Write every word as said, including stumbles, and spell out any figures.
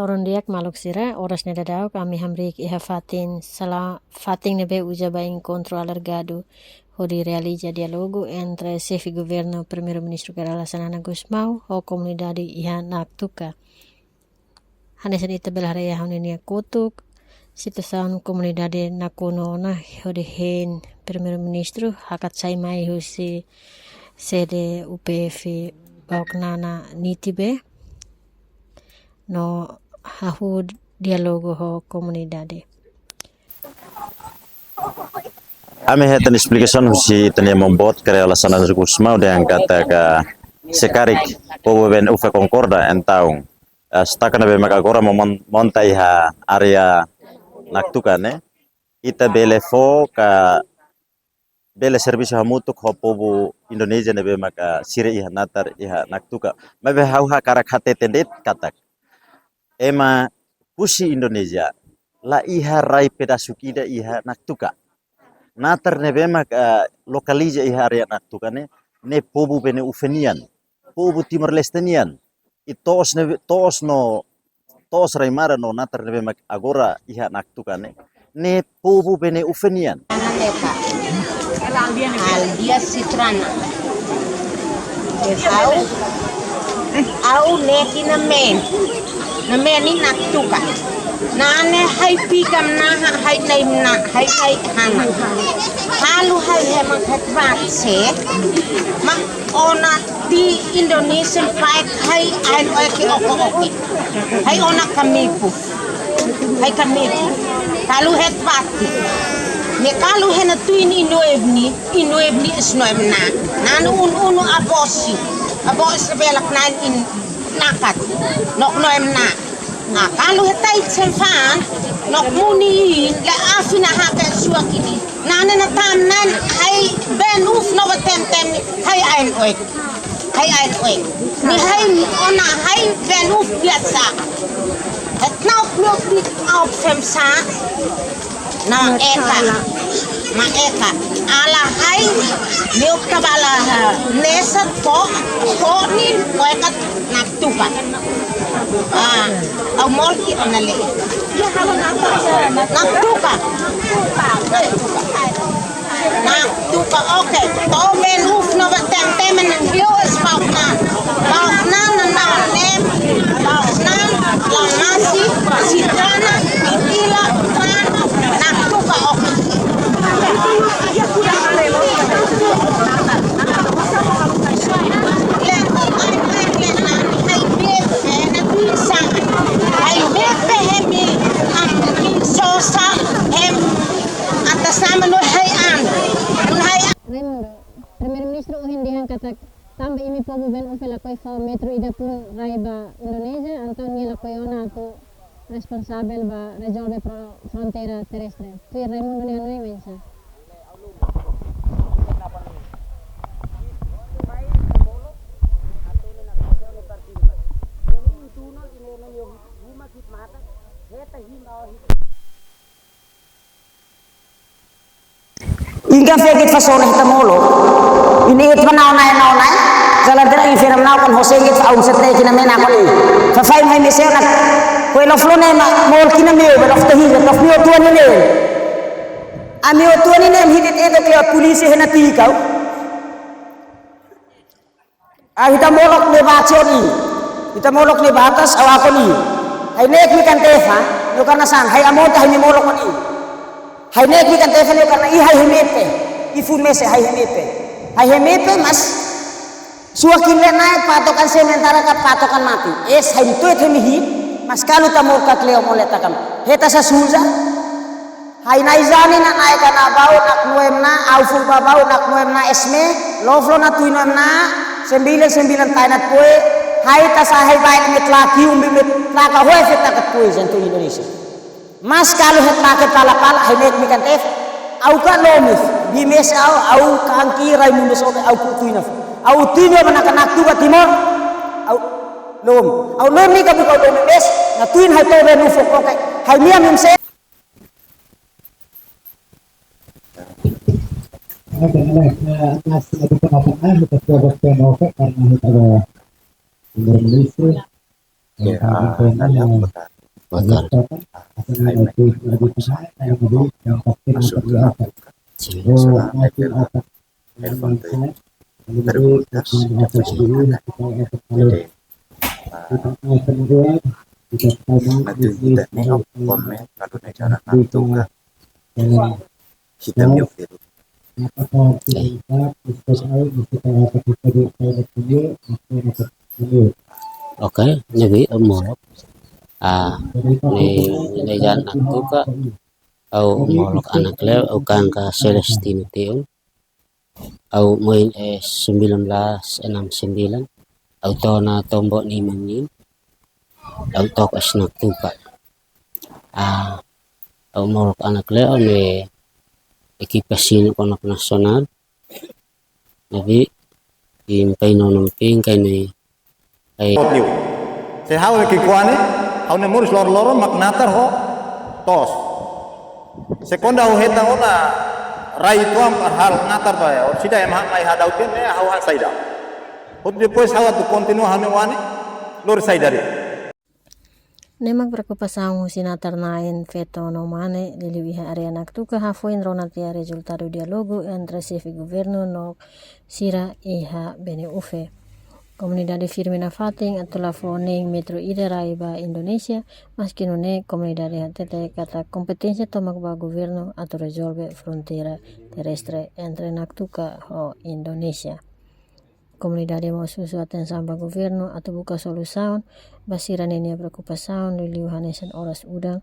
Loron di'ak maluk sira, oras ne'e daudauk ami hamriik iha fatin sala, fatin ne'ebé uza ba enkontru alargadu hodi realiza diálogu entre xefe governu Primeiru-Ministru Kay Rala Xanana Gusmão ho komunidade iha Naktuka. Hanesan ita bele haree iha ha'u-nia kotuk, situasaun komunidade nakonu ona hodi hein Primeiru-Ministru hakat sai mai husi sede U P F Baoknana Nitibe no hahú diálogu ho komunidade. Ami hetan esplikasaun husi ita-nia maun boot Kay Rala Xanana Gusmão dehan katak se karik povu B N U F konkorda, entaun, eh, estaka ne'ebé mak agora mo-, mon-, monta iha área Naktuka ne'e, ita bele fó ka bele servisu hamutuk ho povu Indonézia ne'ebé maka sira iha natar iha Naktuka. Maibé ha'u hakarak hatete de'it katak ema husi Indonézia la iha rai pedasuk ida iha Naktuka. Natar ne'ebé maka lokaliza iha área Naktuka ne'e, ne'e povu B N U F nian, povu Timor-Leste nian. I to'os ne'ebé, to'os no, to'os rai-maran no natar ne'ebé mak agora iha Naktuka ne'e, ne'e povu B N U F nian. Nane ka. Aldeia Sitrana. Ha'u, ha'u ne'e iha ne'e. Ne'e iha Naktuka. Nane ha'u pika mna, ha'u na'i mna, ha'u na'i hana. Halo ha'u hema kat bat se. Mak ona tiha Indonesian faik ha'u ain oke oko-oke. Ha'u ona kamipu. Ha'u kamipu. Halo het bati. Ne'e halo hena tuin inu ebni, inu ebni is no emna. Nanu un unu abosi. Abosi belak nan in nakat. Nok no emna. Na halo hetai sen faan, nok muni in, la afina hake suak ini. Nane na tam nan, ha'u B N U F no ba tem tem, ha'u ain oik. Ha'u ain oik. Ne'e ha'u ona ha'u B N U F biasa. Het nok nok di op sem sa. Na eka. Ma eka. Ala ha'u, meu kabala, ha, nesa to, to ni, oik Naktuka. Ah, au molki na le. Naktuka. Naktuka, oke. To'o B N U F no ba tem tem na rio es Baoknana. Baoknana na nem. Baoknana, Lamasi, Sitrana, Itila, Trana, Naktuka, oke. Raimundo, Primeiru-Ministru ohin dehan katak tanba imi povu B N U F lakohi fó metru ida pun rai ba Indonézia, entaun nia lakohi ona atu responsavel ba rezolve pro-, fronteira terrestre. Tuir Raimundo nia hanoin oinsá? Inga fegit fasona ita molok. Ini it mana onai na onai. Jalan tera ini firam nau kan hoseng it aum sete kina mena koni. Fafai mai mesena. Kue lof lone ma mol kina meu, lof tehi, lof meu tuan ini. Ami o tuan ini, am hitit itu ke polisi hena tikau. Ah, ita molok ne'e ba cion i. Ita molok ne'e ba atas, awa koni. Ha'u-nia ek mi kan tefa, no karena sang, ha'u amota ha'u-nia molok koni. Ha'u-nia ek mi kan tefa, no karena i ha'u hemepe. I fun mese ha'u hemepe. Ha'u hemepe, mas suakin le naik patokan sementara ka patokan mati. Es ha'u-nia tuet ha'u-nia hi, mas kalu ta molok ka kleo mole takam. Heta sa suza, Ha'u-nia ai-jani na'in-na'in ka na bau nak noem na, au ful ba bau nak noem na esme, loflo na tui noem na, sembilan sembilan tai na tue, ha'u ta sa ha'u baik met laki umbi met laka hoe fet taka tue jen tu Indonesia. Mas kalu het laki pala-pala, ha'u-nia ek mi kan tef, au ka nomi, bi mes au, au ka angki Raimundo sobe, au ku tui na fu. Au tui noem na ka nak tu ba Timor, au nomi, au nomi ka buka nomi mes, na tuin ha'u tobe nufo koke, ha'u mia mim se. Oke, next, eh, atas, eh, di tengah-tengah, kita coba ke Nova, karena kita ada Primeiru-Ministru. Ya, eh, ah, ini ada yang apa, Kak? Boa tarde. Sim, Nacional F M, F M T, F M T, F M T, ah, nanti kita nih komen kalau negara Naktuka. Hitam yuk gitu. Oke, ne'ebé, eh, molok. Ah, ne'e, ne'e jan Naktuka, ha'u molok anak Leo, ha'u kanka Celestino Teun. Ha'u moin, eh, sembilan belas enam sembilan. Ha'u to'o ona to'o Bonik Manyin. Ha'u to'o iha Naktuka. Ah, ha'u molok anak Leo ne'e ekipa sini konak nasionál. Ne'ebé, imi pai no no ping kai ne'e. Ai. Pot liu. Se ha'u ke kuane, ha'u ne'e moris loroloron mak natar ho to'os. Se kuandu ha'u hetan ona rai tuan halo natar ba ya, orsida ema mai hadau tiha ne'e ha'u halo saida. Hodi depois ha'u atu kontinua ha'u-nia oan ne'e, lori saida de'it. Ne'e mak preokupasaun husi natar-na'in feto no mane, liuliu iha área Naktuka, hafoin rona tiha rezultadu diálogu entre xefe governu no sira iha Bene-Ufe. Komunidade firme nafatin atu la fó nein metru ida rai ba Indonézia, maski nune'e komunidade hatete katak kompeténsia tomak ba governu atu rezolve fronteira terrestre entre Naktuka ho Indonézia. Komunidade mós husu atensaun ba governu atu buka solusaun ba sira-nia preokupasaun, liuliu hanesan oras udan,